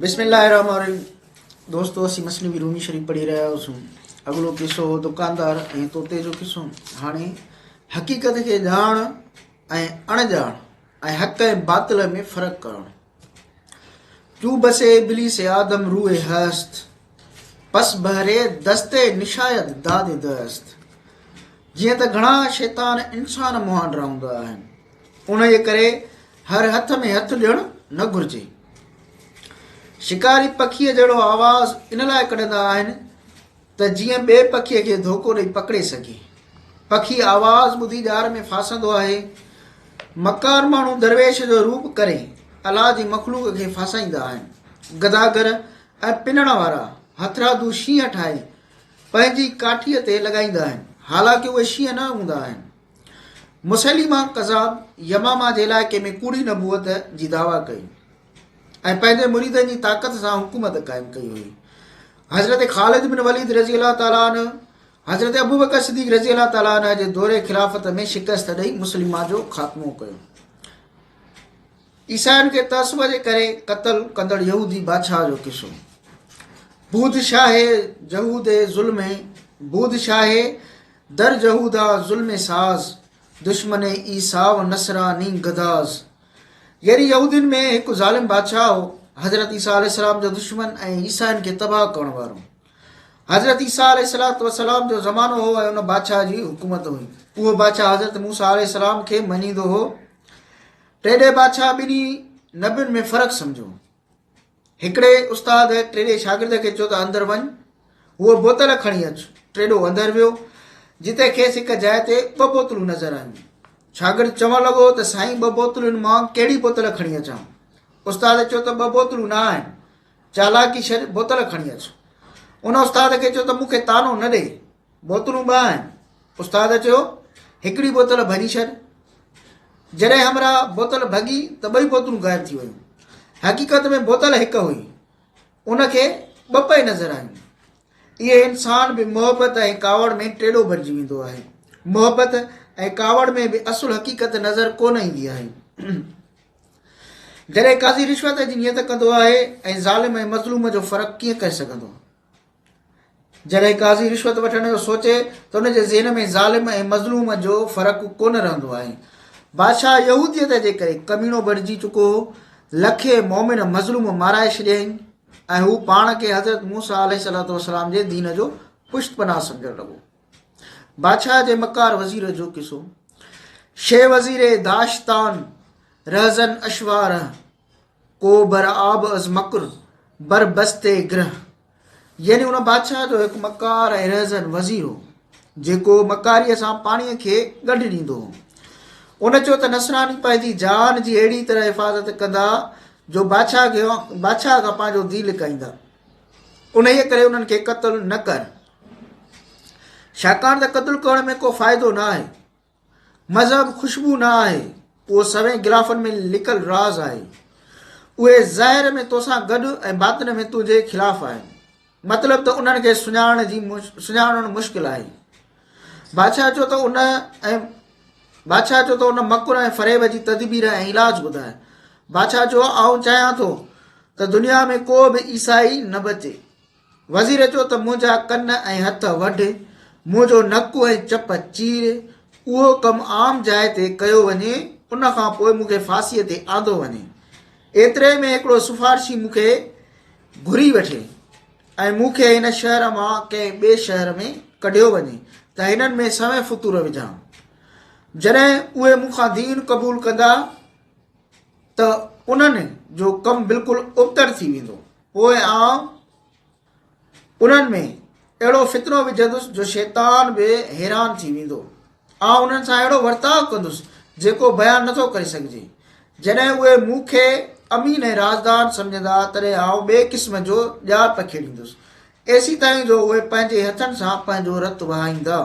بسم الله الرحمن الرحيم دوستو اسين مثنوي رومي شريف پڙهي رهيا هئاسون اڳلو قصو هو دڪاندار ۽ طوطي جو قصو هاڻي حقيقت کي ڄاڻ ۽ اڻ ڄاڻ ۽ حق ۽ باطل ۾ فرق ڪرڻ چون بسي ابليس آدم روح هست پس بهري دست نشايد داد دست جيئن ته گهڻا شيطان انسان مهانڊا هوندا آهن انهيء ڪري هر هٿ ۾ هٿ ڏيڻ نه گهرجي. شڪاري پکيء جهڙو آواز ان لاء ڪڍندا آهن ته جيئن ٻئي پکيء کي ڌوڪو ڏئي پڪڙي سگهي. پکي آواز ٻڌي ڄار ۾ ڦاسندو آهي. مڪار ماڻهو درويش جو روپ ڪري الله جي مخلوق کي ڦاسائيندا آهن. گداگر ۽ پنڻ وارا هٿرادو شينهن ٺاهي پنهنجي ڪاٺيء تي لڳائيندا آهن، حالانڪه اهي شينهن نه هوندا آهن. مسيلمه ڪذاب يمامه جي علائقي ۾ ڪوڙي نبوت جي دعويٰ ڪئي ۽ پنهنجي مريدن جي طاقت سان حڪومت قائم ڪئي هئي. حضرت خالد بن وليد رضي الله تعالٰي عنه حضرت ابوبڪر صديق رضي الله تعالٰي عنه جي دور خلافت ۾ شڪست ڏئي مسلمه جو خاتمو ڪيو. عيسائين کي تعصب جي ڪري قتل ڪندڙ يهودي بادشاهه جو قصو. بود شاهه جهود ظلم بود شاهه در جهودا ظلم ساز، دشمن عيسيٰ و نصراني گداز. يعني يهودين ۾ هڪ ظالم بادشاهه هو، حضرت عيسيٰ عليه السلام جو دشمن ۽ عيسائين کي تباهه ڪرڻ وارو. حضرت عيسيٰ عليه الصلوة والسلام جو زمانو هو ۽ ان بادشاهه جي حڪومت هئي. اهو بادشاهه حضرت موسيٰ عليه السلام کي مڃيندو هو. ٽيڏي بادشاهه ٻنهي نبين ۾ فرق سمجهيو. هڪڙي استاد ٽيڏي شاگرد کي چيو ته اندر وڃ، هوء بوتل کڻي اچ. ٽيڏو اندر ويو، جتي کيس هڪ جاء تي ٻه بوتلون نظر آيون. شاگرد چوڻ لڳو ته سائين ٻه بوتلن مان ڪهڙي بوتل کڻي اچان؟ استاد چيو ته ٻه بوتلون نه آهن، چالاڪي ڇڏ بوتل کڻي اچ. ان استاد کي چيو ته مون کي طعنو نه ڏي، بوتلون ٻه آهن. استاد چيو، هڪڙي بوتل ڀڃي ڇڏ. جڏهن همراهه بوتل ڀڳي ته ٻئي بوتلون غائب ٿي ويون. حقيقت ۾ بوتل هڪ هئي. ان کي ٻه پئي نظر آيون. اهي انسان به محبت ۽ ڪاوڙ ۾ ٽيڏو بڻجي ويندو آهي. محبت ۽ ڪاوڙ ۾ به اصل حقيقت نظر ڪونه ايندي آهي. جڏهن قاضي رشوت جي نيت ڪندو آهي ۽ ظالم ۽ مظلوم جو فرق ڪيئن ڪري سگهندو؟ جڏهن قاضي رشوت وٺڻ جو سوچي ته ان جي ذهن ۾ ظالم ۽ مظلوم جو فرق ڪونه رهندو آهي. بادشاهه يهوديت جي ڪري ڪميڻو بڻجي چڪو هو. لکين مؤمن مظلوم مارائي ڇڏيائين ۽ هو پاڻ کي حضرت موسيٰ عليه الصلوة والسلام جي دين جو پشت پناهه سمجهڻ لڳو. بادشاهه جي مڪار وزير جو قصو. شي وزير داشتان رهزن اشواره ڪو بر آب از مڪر بر بستي گرهه يعني ان بادشاهه جو هڪ مڪار ۽ رهزن وزير هو، جيڪو مڪاريء سان پاڻيء کي ڳنڍ ڏيندو هو. ان چيو ته نصراني پنهنجي جان جي اهڙي طرح حفاظت ڪندا جو بادشاهه کي بادشاهه کان پنهنجو دين لڪائيندا. انهيء ڪري انهن کي قتل نه ڪر. ڇاڪاڻ ته قتل ڪرڻ ۾ ڪو فائدو نه آهي. مذهب خوشبو نه آهي، اهو سوين غلافن ۾ لڪل راز آهي. اهي ظاهر ۾ توسان گڏ ۽ باطن ۾ تنهنجي خلاف آهن. مطلب ته انهن کي سڃاڻڻ جي سڃاڻڻ مشڪل آهي. بادشاهه چيو ته ان ۽ بادشاهه چيو ته ان مڪر ۽ فريب جي تدبير ۽ علاج ٻڌاء. بادشاهه چيو آئون چاهيان ٿو ته دنيا ۾ ڪو به عيسائي نه بچي. وزير چيو ته منهنجا ڪن ۽ هٿ وڍ، منهنجو نڪ ۽ چپ چير، اهو ڪم عام جاء تي ڪيو وڃي، ان کان پوء مون کي ڦاسيء تي آندو وڃي. ايتري ۾ هڪڙو سفارشي مون کي گهري وٺي ۽ مون کي هن شهر مان ڪنهن ٻئي شهر ۾ ڪڍيو وڃي ته هنن ۾ سوين فتور وجهان. جڏهن اهي مون کان دين قبول ڪندا ته انهن جو ڪم بلڪل ابتڙ ٿي ويندو. پوء آئون انهن ۾ اهڙو فتنو وجهندس جو شيطان به حيران ٿي ويندو. آئون انهن سان اهڙو ورتاء ڪندس جيڪو بيان نٿو ڪري سگهجي. جڏهن اهي مون کي امين ۽ رازدان سمجهندا تڏهن آئون ٻئي قسم جو ڄار پکيڙيندس، ايسيتائين جو اهي پنهنجي هٿن سان پنهنجو رت وهائيندا.